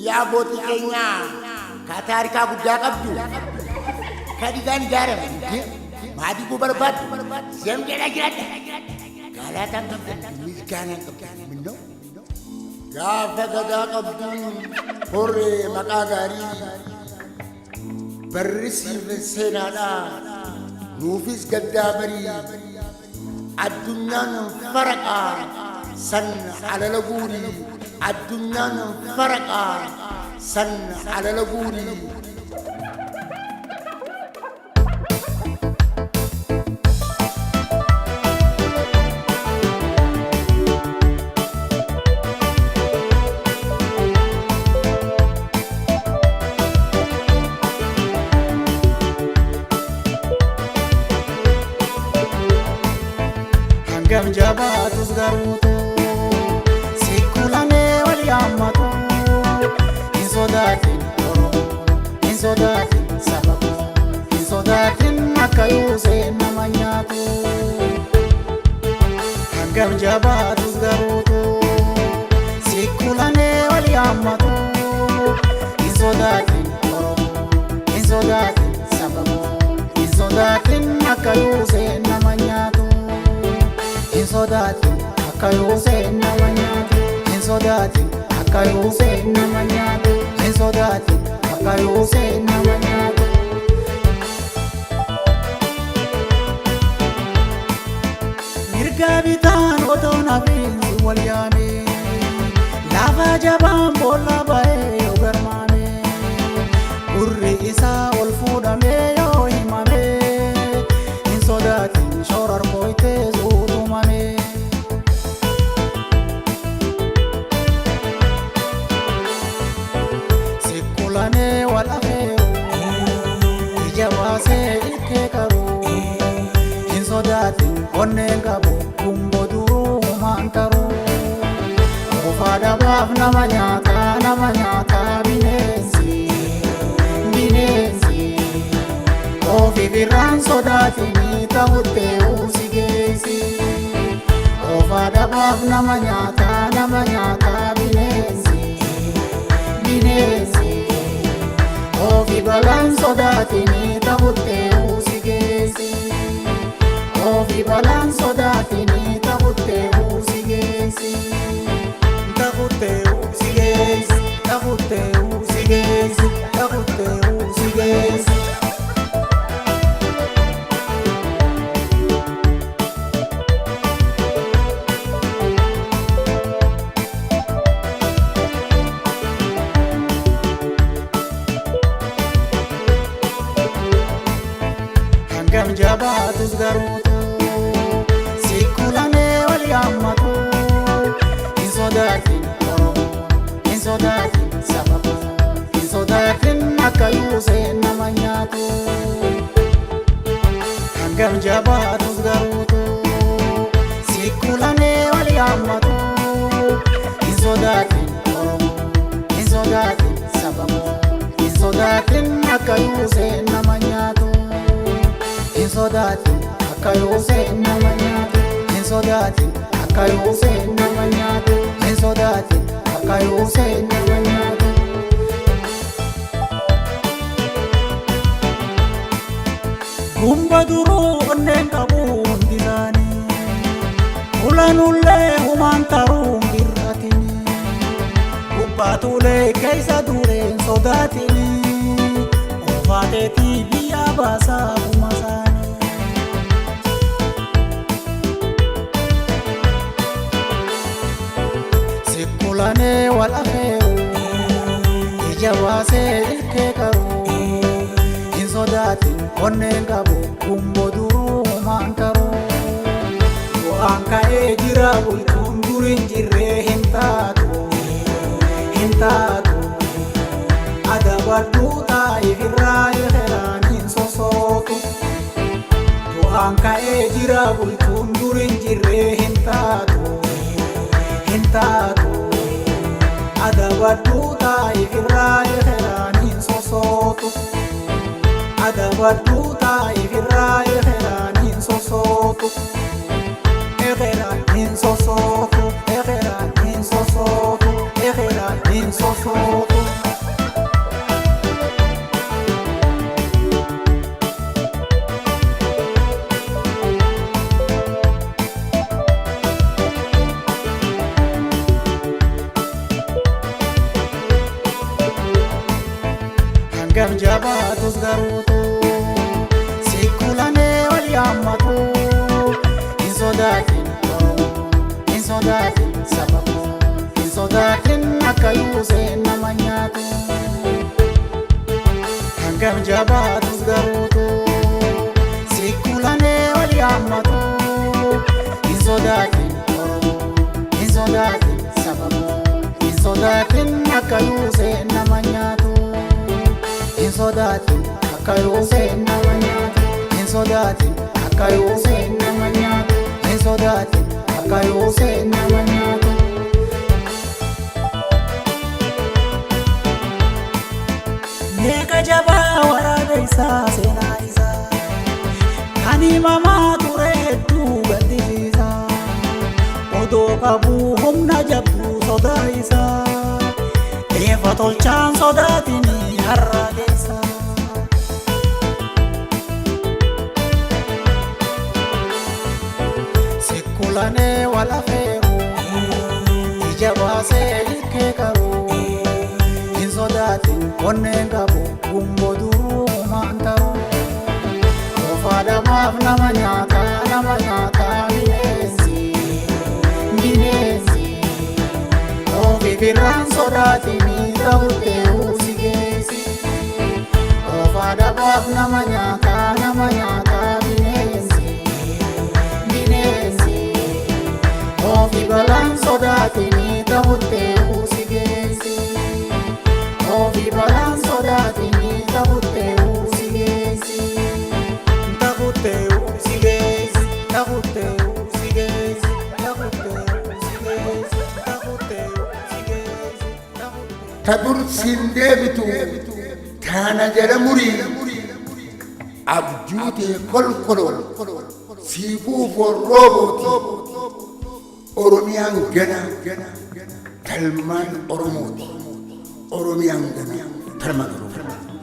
Biyya abbootii keenyaa ka taarikaa guddaa qabdu ka dhiigaan ijaaramte maatii barbaaddu zem jedha jiradha. Galataan qabdan, misgaanaan qabdan minnoo. Gaafa gadaa qabduun horree maqaa gaarii barri siif seenaadhaa nuufis gaddaa barii addunyaan faraqaa san alala guurii addunyaan faraqaa san alala guurii. Hangam jabaatus garuutu sikkulamee wal yaammatu hin sodaatin Oromoo, hin sodaatin saba koo, hin sodaatin akka yuuseen nama nyaatu. Hangam jabaatus garuutu sikkulamee wal yaammatu hin sodaatin Oromoo, hin sodaatin saba koo, hin sodaatin akka yuuseen nama nyaatu. Hin sodaatin akka yuuseen nama nyaatu. Hin sodaatin akka yuuseen nama nyaatu. Hin sodaatin akka yuuseen nama nyaatu. Mirga bitaan otoo nafiin si wal yaame, lafa jabaan boolla ba'ee yoo garmaame, gurri isaa ol fuudhamee yoo himame, hin sodaatin shororkooytee suutumame. Sikkulamee wal afeeru ija baasee ilkee qaru, hin sodaatin onneen qabu gumbo duruu humaan taru. Qofaa dhabaaf nama nyaata, nama nyaata bineensi, bineensi. Ofi birraan sodaatini ta'uttee usi geessi. Qofaa dhabaaf nama nyaata, nama nyaata bineensi, bineensi. Ofi balaan sodaatini ta'uttee usi geessi. Ofi balaan sodaatini ta'uttee usi geessi. Ta'uttee usi geessi. Ta'uttee usi geessi. Ta'uttee usi geessi. Hangam jabaatus garuutu sikkulamee wal yaammatu, hin sodaatin Oromoo, hin sodaatin saba koo, hin sodaatin akka yuuseen nama nyaatu. Hangam jabaatus garuutu sikkulamee wal yaammatu, hin sodaatin Oromoo, hin sodaatin saba koo, hin sodaatin akka yuuseen nama nyaatu. Hin sodaatin akka yuuseen nama nyaatu. Hin sodaatin akka yuuseen nama nyaatu. Hin sodaatin akka yuuseen nama nyaatu. Gumba duruu onneen qabu hundi isaanii ulanullee humaan taruun birratini gubbaatuulee keessa dureen sodaatini oofaateetii biyya baasaa kuma isaanii. Sikkulamee wal afeeru ija baasee ilkee qaru, hin sodaatin onneen qabu gumbo duruu humaan taru. Bu'aan ka'ee jira bultuun dur hin jirree hin taatu, hin taatu. Adabadhuu taa'iif irraa ekeraan hin sosootu. Bu'aan ka'ee jira bultuun dur hin jirree hin taatu, hin taatu. Adabadhuu taa'iif irraa ekeraan hin sosootu. Adabadhuu taa'iif irraa ekeraan hin sosootu. Ekeraan hin sosootu, ekeraan hin sosootu, ekeraan hin sosootu. sodaatin saba koo, hin sodaatin akka yuusee nama nyaatu. Hangam jabaatus garuutu sikkulanee wal yaammatu. Hin sodaatin Oromoo, hin sodaatin saba koo, hin sodaatin akka yuusee nama nyaatu. Hin sodaatin akka yuusee nama nyaatu. Hin sodaatin akka yuusee nama nyaatu. Hin sodaatin akka yuusee nama nyaatu. Meeqa jabaa waraaba isaa seenaa isaa kan himamaa ture hedduu gaddisiisa. Odoo qabuu humna jabduu sodaa isaa eefa tolchaan sodaatinii har'a keessa. Sikkulanee wal afeeru ija baasee ilkee qaruu hin sodaatin onneen qabu gumboo duruumaan ta'u. Ofaadhamaaf nama nyaata nama nyaata bineensi bineensi. Ofi birraan sodaatinii ta'uttee usi geessi. Ofaadhamaaf nama nyaata nama nyaata bineensi bineensi. Ofi balaan sodaatinii ta'uttee usi geessi. Ofi balaan sodaatinii ta'uttee usi geessi. Ta'uttee usi geessi. Ta'uttee usi geessi. Ta'uttee usi geessi. Ta'uttee usi geessi. Ta'uttee. Ta dur siin deebitu taana jala murii abjuutee kolkoloo siifuu forroobooti. Oromiyaan gana talmaan Oromooti. Oromiyaan gana talmaan Oromooti.